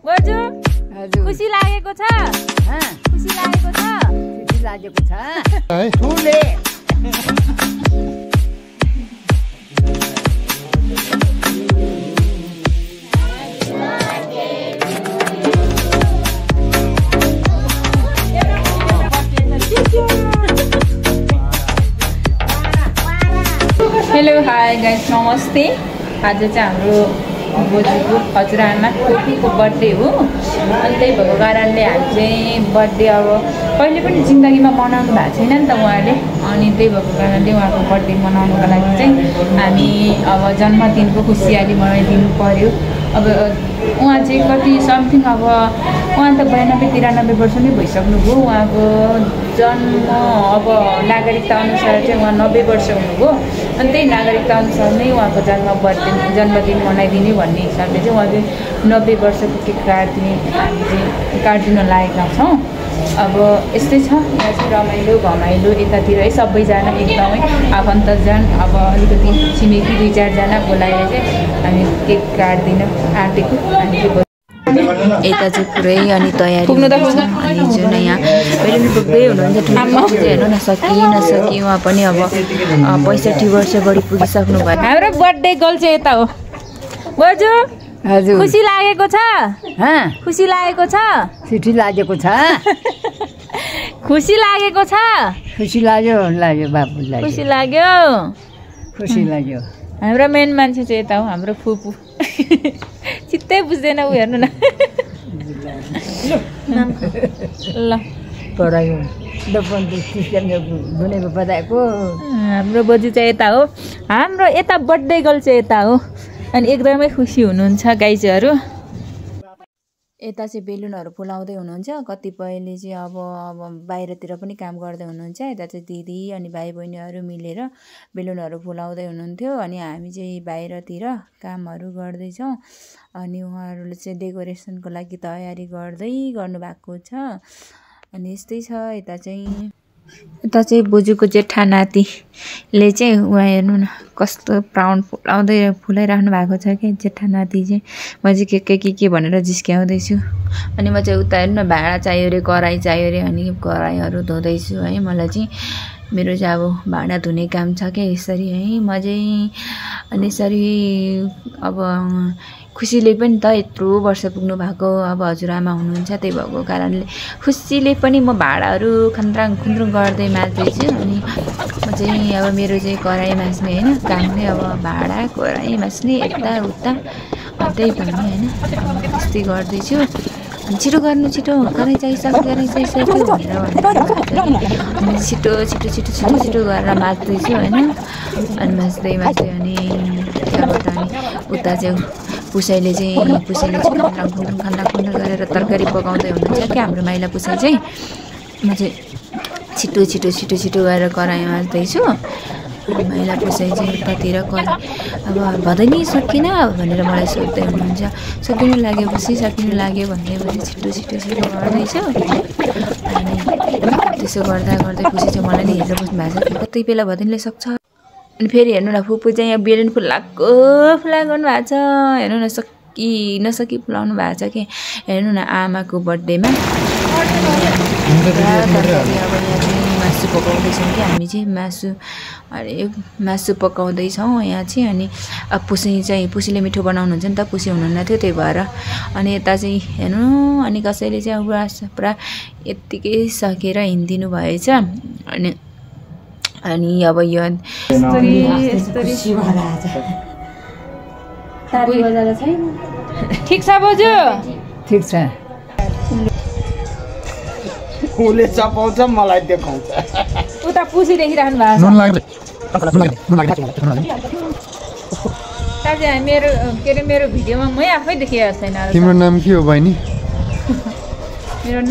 बोजू हजुर खुसी लागेको छ खुसी लागेको छ खुसी लागेको छ है ठुले हेलो हाई गाइस नमस्ते आज चाहिँ हाम्रो बोजूको हजुरआमा कोपीको बर्थडे हो अनि त्यही भएको कारणले हामी चाहिँ बर्थडे अब कहिले पनि जिन्दगीमा मनाउनु भएको छैन नि त उहाँले अनि त्यही भएको कारणले उहाँको बर्थडे मनाउनुको लागि चाहिँ हामी अब जन्मदिनको खुसियाली मनाइदिनु पर्यो अब उहाँ चाहिँ कति समथिङ अब उहाँ त 92-93 वर्ष नै भइसक्नुभयो उहाँको जन्म अब नागरिकता अनुसार चाहिँ उहाँ 90 वर्ष हुनुभयो अनि त्यही नागरिकता अनुसार नै उहाँको जन्मदिन मनाइदिने भन्ने हिसाबले चाहिँ उहाँले 90 वर्षको केक काटिदिने हामी चाहिँ काटिदिन लागेका छौँ अब यस्तै छ यहाँ चाहिँ रमाइलो घमाइलो यतातिर है सबैजना एकदमै आफन्तजन अब अलिकति छिमेकी 2-4जना बोलाएर चाहिँ हामी केक काट्दिन आँटेको हामी यता चाहिँ पुरै अनि तयारी अनि जुन यहाँ पहिले पुग्दै हुनुहुन्छ ठुलो चाहिँ हेर्नु न नसकी उहाँ पनि अब 65 वर्ष बढी पुगिसक्नु भयो हाम्रो बर्थडे गर्ल चाहिँ यता हो बोजू हजुर खुसी लागेको छ खुसी लागेको छ छिटी लागेको छ खुसी लागेको छ खुसी लाग्यो बाबुलाई खुसी लाग्यो खुसी लाग्यो हाम्रो मेन मान्छे चाहिँ यता हो हाम्रो फुपू चित्तै बुझ्दैन ऊ हेर्नु न ल पढायो दुनेको पढाएको हाम्रो बोजू चाहिँ यता हो हाम्रो यता बर्थडे गर्ल चाहिँ यता हो अनि एकदमै खुसी हुनुहुन्छ गाइजहरू यता चाहिँ बेलुनहरू फुलाउँदै हुनुहुन्छ कतिपयले चाहिँ अब बाहिरतिर पनि काम गर्दै हुनुहुन्छ यता चाहिँ दिदी अनि भाइ बहिनीहरू मिलेर बेलुनहरू फुलाउँदै हुनुहुन्थ्यो अनि हामी चाहिँ बाहिरतिर कामहरू गर्दैछौँ अनि उहाँहरूले चाहिँ डेकोरेसनको लागि तयारी गर्नुभएको छ अनि यस्तै छ यता चाहिँ बोजूको जेठा नातिले चाहिँ उहाँ हेर्नु न कस्तो प्राउड फुलाइराख्नु भएको छ कि जेठा नाति चाहिँ म चाहिँ के भनेर जिस्क्याउँदैछु अनि म चाहिँ उता हेर्नु न भाँडा चाहियो अरे कराई चाहियो अरे अनि कराईहरू धुँदैछु है मलाई चाहिँ मेरो चाहिँ अब भाँडा धुने काम छ क्या यसरी है म चाहिँ अनि यसरी अब खुसीले पनि त यत्रो वर्ष पुग्नु भएको अब हजुरआमा हुनुहुन्छ त्यही भएको कारणले खुसीले पनि म भाँडाहरू खन्द्राङ खुन्द्रुङ गर्दै माझ्दैछु अनि म चाहिँ अब मेरो चाहिँ कराई माझ्ने होइन काम नै अब भाँडा कराई माझ्ने यताउता त्यही भन्ने होइन त्यस्तै गर्दैछु अनि छिटो गर्नु छिटो कराई चाहिसक्यो भनेर अनि छिटो गरेर माझ्दैछु होइन अनि माझ्दै अनि त्यहाँबाट अनि उता चाहिँ पुसाइले चाहिँ खाना गरेर तरकारी पकाउँदै हुनुहुन्छ क्या हाम्रो माइला पुसाइ चाहिँ म चाहिँ छिटो गरेर कराई माझ्दैछु माइला पुसाइ चाहिँ उतातिर कराई अब भदै सकिन भनेर मलाई सोध्दै हुनुहुन्छ सकिनु लाग्यो भन्दै छिटो गर्दैछु अनि त्यसो गर्दै खुसी चाहिँ मलाई नि हेरेर बस्नु भएको छ कति बेला भदैनले सक्छ अनि फेरि हेर्नु न फुपू चाहिँ यहाँ बेलुन फुलाएको गर्नु भएको छ हेर्नु न नसकी फुलाउनु भएको छ कि हेर्नु न आमाको बर्थडेमा मासु पकाउँदैछौँ कि हामी चाहिँ मासु पकाउँदैछौँ यहाँ चाहिँ अनि पुसीले मिठो बनाउनुहुन्छ नि त पुसी हुनुहुन्न थियो त्यही भएर अनि यता चाहिँ हेर्नु अनि कसैले चाहिँ पुरा यत्तिकै सकेर हिँडिदिनु भएछ अनि अब यो ठिक छ बोजू ठिक छ उसले चपाउँछ मलाई देखाउँछ उता पुसी देखिराख्नु भएको छ मेरो भिडियोमा मै आफै देखिरहेको छैन तिम्रो नाम के हो बहिनी मेरो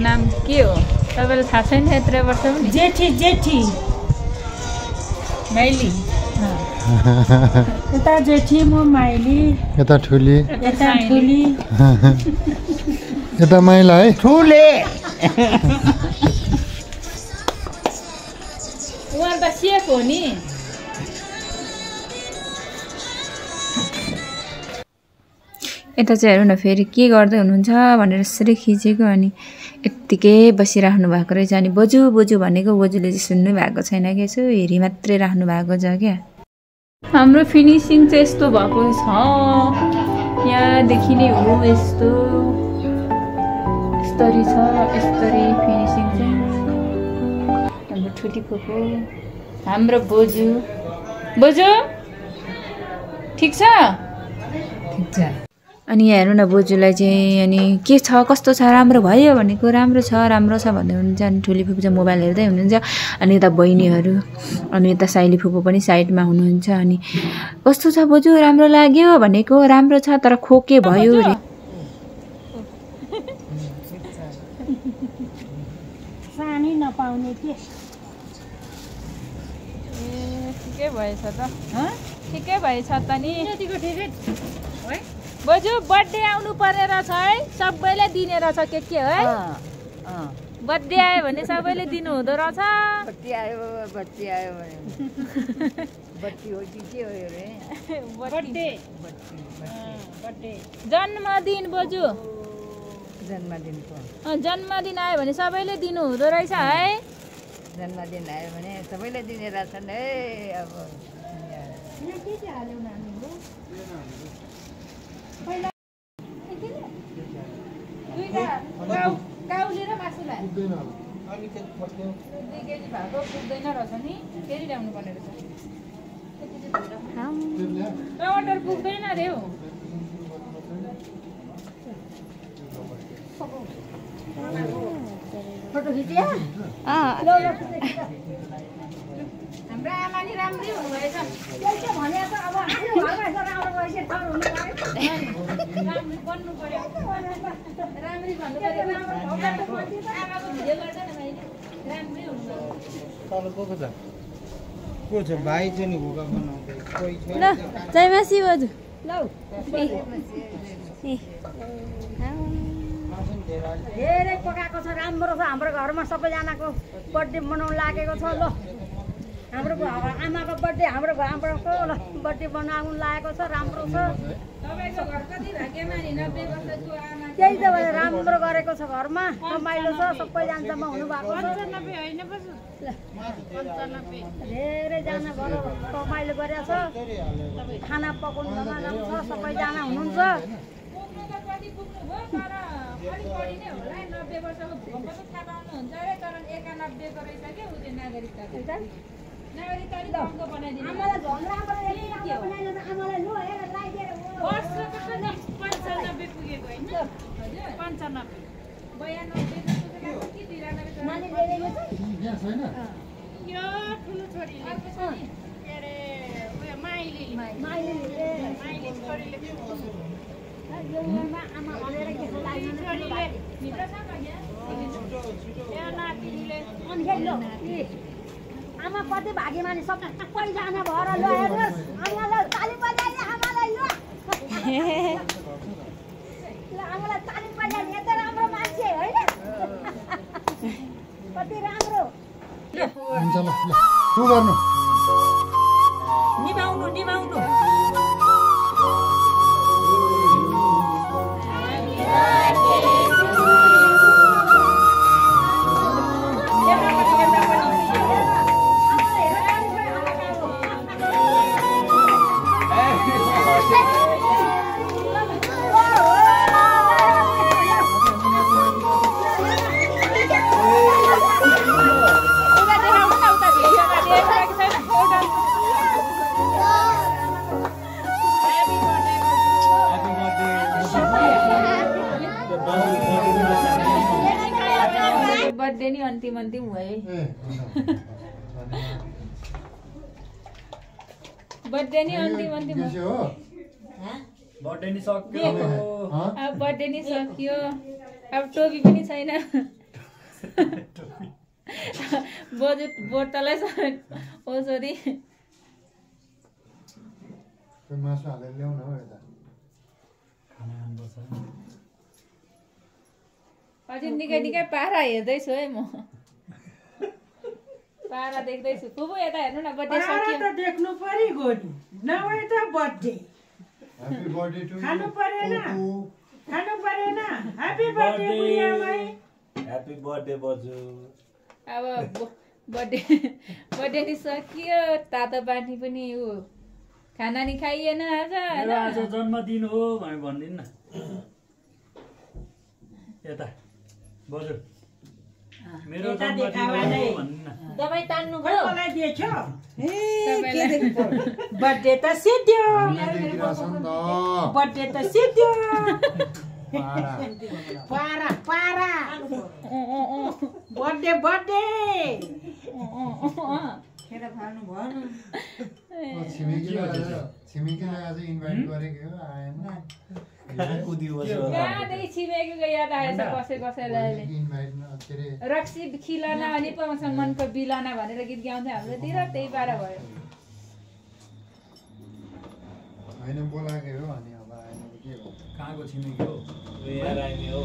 नाम के हो तपाईँलाई थाहा छैन यत्रो वर्ष पनि जेठी माइली यता जेठी म माइली यता ठुली यता माइला है ठुले उहाँ त सेफ हो नि यता चाहिँ हेर्नु न फेरि के गर्दै हुनुहुन्छ भनेर यसरी खिचेको अनि यत्तिकै बसिराख्नु भएको रहेछ अनि बोजू बोजू भनेको बोजूले चाहिँ सुन्नु भएको छैन कि यसो हेरी मात्रै राख्नु भएको छ क्या। हाम्रो फिनिसिङ चाहिँ यस्तो भएको छ, यहाँदेखि नै हो यस्तो यस्तरी छ, यस्तरी फिनिसिङ चाहिँ। हाम्रो ठुटी फुपू, हाम्रो बोजू बोजू ठिक छ ठिक छ। अनि यहाँ हेर्नु न बोजूलाई चाहिँ अनि के छ कस्तो छ राम्रो भयो भनेको राम्रो छ भन्दै हुनुहुन्छ। अनि ठुली फुपू चाहिँ मोबाइल हेर्दै हुनुहुन्छ अनि यता बहिनीहरू अनि यता साइली फुपू पनि साइडमा हुनुहुन्छ। अनि कस्तो छ बोजू राम्रो लाग्यो भनेको राम्रो छ तर खोके भयो रे। सानी नपाउने के ठिकै भएछ त, ठिकै भएछ त नि। बोजू बर्थडे आउनु पर्ने रहेछ है, सबैले दिने रहेछ के है। बर्थडे आयो भने सबैले दिनु हुँदो रहेछ। बत्ती आयो भने बत्ती हो कि के हो रे? बर्थडे जन्मदिन बोजू, जन्मदिनको जन्मदिन आयो भने सबैले दिनु हुँदो रहेछ है। जन्मदिन आयो भने सबैले दिने रहेछन् है। अब काउली र मासुलाई 2 केजी भएको पुग्दैन रहेछ नि, फेरि ल्याउनु पर्ने रहेछ। टमाटर पुग्दैन रे हो। फोटो खिचिया हाम्रो आमा नि राम्रै हुनुभएछ। त्यसले भनेको अब आफ्नो घरमा यसो राम्रो भएपछि थर हुनु पर्यो। राम्रै बन्नु पर्यो, राम्रै भन्नु पर्यो। आमाको भिडियो गर्छ न भाइले, राम्रै हुनुभयो। को छ भाइ चाहिँ नि भोका बनाउँदै कोही छैन। ल जय मासी बोजू धेरै पकाएको छ, राम्रो छ। हाम्रो घरमा सबैजनाको बर्थडे मनाउन लागेको छ। ल हाम्रो आमाको बर्थडे हाम्रो घरको ल बर्थडे बनाउनु लागेको छ, राम्रो छ। तपाईँको घर कति भाग्यमानी 90 वर्षको आमा। त्यही त भएर राम्रो गरेको छ, घरमा रमाइलो छ, सबैजनासम्म हुनुभएको छ। 95 होइन बोजू, 95 धेरैजना घर रमाइलो गरेको छ। खाना पकाउनु राम्रो छ, सबैजना हुनुहुन्छ। पुग्नु त कति पुग्नु भयो तर अलिक बढी नै होला। 90 वर्षको भूकम्प त थाहा पाउनुहुन्छ अरे, तर 91 को रहेछ के उसले नागरिकता। नागरिकता अलिक महँगो बनाइदिनु। आमालाई झन् राम्रो बनाइदिनु त आमालाई लु हेर लगाइदिएर वर्षको त 95 पुगेको होइन हजुर, 95 92 जस्तो पुगेको कि 93 नानी ल्याइदिएको छ। यो ठुलो छोरीले के अरे उयो माइली छोरीले यो उमेरमा आमा भनेर के छ लाग्दैन। भित्र छ क्या यो नातिले अनि हेर ल आमा कति भाग्यमानी, सबैजना भएर ल हेर्नुहोस्। आमालाई ताली बजाइदिए आमालाई ल आमालाई ताली बजाइदिए। यता राम्रो मान्छे होइन, कति राम्रो। हुन्छ ल के गर्नु निभाउनु बर्थडे नि अन्तिम भयो बर्थडे नि अन्तिम हो बर्थडे नि सक्यो। अब बर्थडे नि सक्यो, अब टोपी पनि छैन। बोतलै औषधि मासु हालेर ल्याउन हो यता अझै निकै निकै पारा हेर्दैछु है म, पारा देख्दैछु। फुपू यता हेर्नु न, बर्थडे सक्यो। देख्नु पर्यो गोली नभए त बर्थडे ह्यापी बर्थडे टु खानु परेन यु खानु परेन ह्यापी बर्थडे बुढियामाई ह्यापी बर्थडे बजु अब बर्थडे बर्थडे नि सकियो तातो पानी पनि ऊ खाना नि खाइएन आज मेरो आज जन्मदिन हो भने भनिदिनु न यता बजु मेरो जन्मदिन हो भन्नु न दबाई तान्नु भयो मलाई दिएछौ बर्थडे त सिद्धियो बर्थडे त सिद्धियो पारा पारा बर्थडे बर्थडे खेर फाल्नु भयो छिमेकीलाई आज इन्भाइट गरेको हो आएन कहाँदेखि छिमेकीको याद आएछ कसैलाई इन्भाइट के अरे रक्सी खिलना अनि पाउँछन् मनको बिलना भनेर गीत गाउँथ्यो हाम्रोतिर त्यही पारा भयो होइन बोलाएको हो अनि अब आएन के हो कहाँको छिमेकी हो यहाँ आइने हो